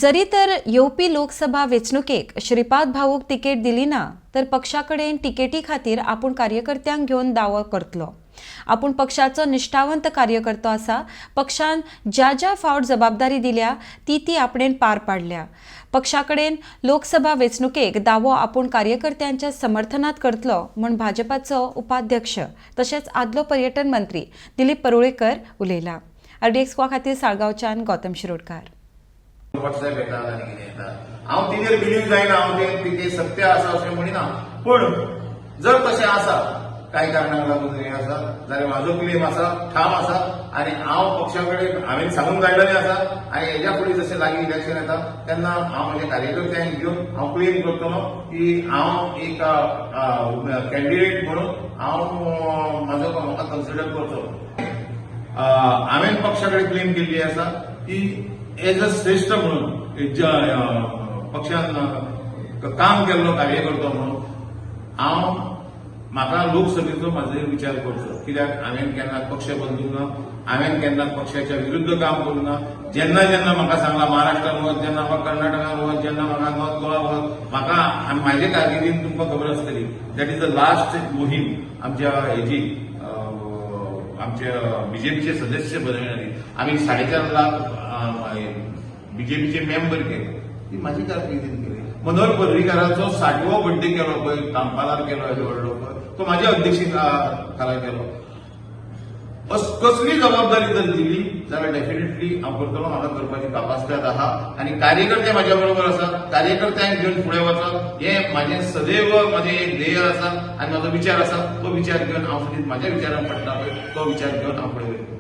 जरी तर येवपी लोकसभा वेंचणुकेक श्रीपाद भाऊक तिकेट दिली ना तर पक्षा कडेन तिकेटी खातीर आपूण कार्यकर्त्यांक घेवन दावो करतलो. आपूण पक्षाचो निश्ठावंत कार्यकर्तो आसा. पक्षान ज्या ज्या फावट जबाबदारी दिल्या ती ती आपणेन पार पाडल्या. पक्षा कडेन लोकसभा वेंचणुकेक दावो आपूण कार्यकर्त्यांच्या समर्थनात करतलो म्हूण भाजपाचो उपाध्यक्ष तशेंच आदलो पर्यटन मंत्री दिलीप परुळेकर उलयला. आरडीएक्स खातीर साळगांवच्यान गौतम शिरोडकार. व्हॉट्सॅप येतात आनी कितें येता, हांव तेजेर बिलीव जायना. हांव तें तें सत्य आसा अशें म्हणिना, पूण जर तशें आसा, कांय कारणाक लागून हें आसा जाल्यार म्हाजो क्लेम आसा, ठाम आसा आनी हांव पक्षा कडेन हांवें सांगून काडलेलें आसा. आनी हेज्या फुडें जशें लागीं इलेक्शन येता तेन्ना हांव म्हज्या कार्यकर्त्यांक घेवन हांव क्लेम करतलो की हांव एक कॅन्डिडेट म्हणून हांव म्हाजो म्हाका कन्सिडर करचो. हांवें पक्षा कडेन क्लेम केल्ली आसा की एज अ श्रेश्ठ म्हणून पक्षान काम केल्लो कार्यकर्तो म्हणून हांव म्हाका लोकसभेचो म्हाजो विचार करचो, कित्याक हांवें केन्ना पक्ष बदलूंक ना, हांवें केन्ना पक्षाच्या विरुद्ध काम करूंक ना. जेन्ना जेन्ना म्हाका सांगलां, महाराष्ट्रान वच, जेन्ना म्हाका कर्नाटकान वच, जेन्ना म्हाका नॉर्थ गोवा वच, म्हाका म्हाजे कारकिर्दीन तुमकां खबर आसतली, that is the last मोहीम आमच्या हेजी, आमच्या बीजेपीचे सदस्य बनवणारी. आम्ही 4.5 लाख बीजेपीचे मेंबर केले, ती माझी कारकिर्दीन केली. मनोहर पर्रीकाराचो 60वो बड्डे केलो पळय, कांपालार केलो येदो व्हडलो पळय, तो माझ्या अध्यक्षतेखाला केलो. कसली जबाबदारी जर दिली जाल्यार डेफिनेटली हांव करतलो. म्हाका करपाची कापासिदाद आहा आनी कार्यकर्ते म्हाज्या बरोबर आसा. कार्यकर्त्यांक घेवन फुडें वचप हें म्हाजें सदैव म्हाजें एक ध्येय आसा आनी म्हाजो विचार आसा. तो विचार घेवन हांव सुद्दां म्हाज्या विचारान पडटा पळय, तो विचार घेवन हांव फुडें वयतलो.